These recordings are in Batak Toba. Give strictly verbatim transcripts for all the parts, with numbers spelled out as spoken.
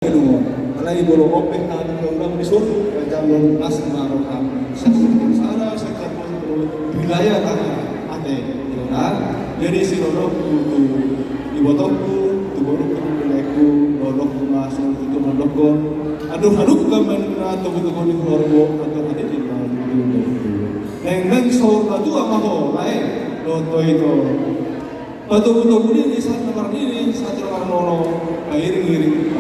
Alai molo ope hami haulang dison, jalo las ma roham. Sasintong sada, sasintong wilayah tanah ate. Jadi sinonokku tu ibotongku, tu borungku, tu lelengku, dohononku ma songon i tu mandokkon. Aduh, aduh, gaman na togu-togu ni keluarga, aduh, hati di dalam. Neng, neng, saur matua ma ho, lae, dohot ito. Patogu-togu ni, ni sahat na marnini, sahat na marnono, pairing-iring,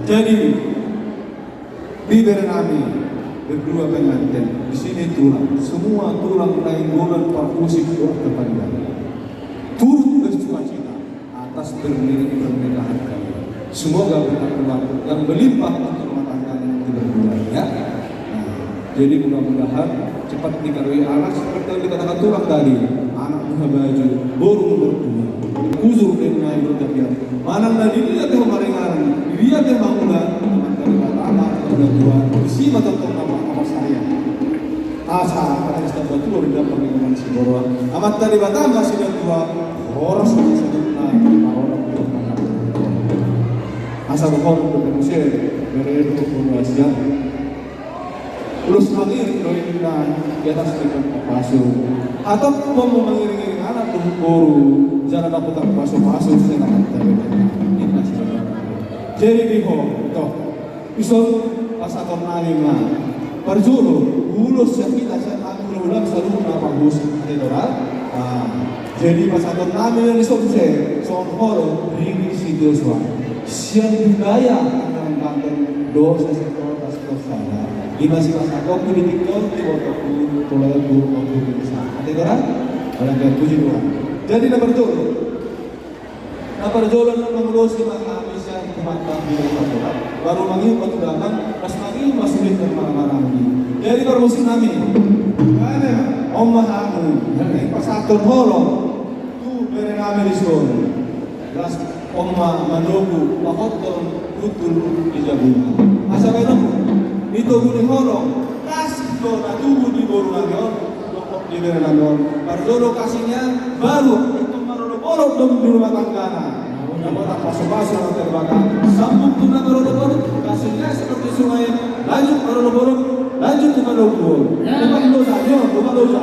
jadi, di bere nami, berdua pengantin, di sini tulang, semua tulang Nainggolan, Parhusip, dohot Kepandan. Turut bersukacita atas pernikahan kalian. Semoga berkat Tuhan yang melimpah untuk rumah tangga nanti berdua, ya. Nah, jadi mudah-mudahan cepat dikarui anak seperti yang dikatakan tulang tadi. Anak buah baju, boru nomor dua. Hujur dengan ibu tapi manang na di dia teh maringan, di dia teh mangula, teman dari pertama, kedua, isi mata tong nama apa saya. Asa, kata Ustaz Batul, udah pernah dengan si Borwa. Amat tadi batama si Batul, Horas na saluhutna, parolak tu manang. Asa dohonon do muse, bere dohot boru, asa ulos mangiring do inna di atas ni pasu. Atau pomo mangiring-iring anak dohot boru, jala dapot pasu-pasu sena kata bere. Inna sena. Jadi di ho, toh. Ison pasahaton nami ma. Parjolo, ulos sian hita sian hami hulahula saluhutna Parhusip, ate tora. Ah, jadi pasahaton nami ma ison muse, songon holong ringgit sitio suara. Sian budaya Tangerang Banten, dosa sektor, sektor sana. Di masih pasahaton, di tiktok, di botokku, mulai bu, waktu bisa. Ate tora? Orang yang puji Tuhan. Jadi na parjolo. Na parjolo na mangulosi ma hami sian Tuhan kami, baru mangihut ma tu damang, pas mangihut ma sulit dan marah-marah. Jadi parmusik nami. On ma hamu, pasahaton holong tu bere nami dison. Las on ma manogu, pahothon tutul di jabuna. Asa baenon, di togu ni holong, kasih do na tubu di boru nami on. Di bere nami on. Parjolo kasihnya baru, untuk marolop-olop dong di rumah tanggana. Namun tak pasu-pasu, nanti bakal sambung tu na marolop-olop, kasihnya seperti sungai, lanjut marolop-olop, lanjut tu manogu. Bukan dosa, dia bukan dosa.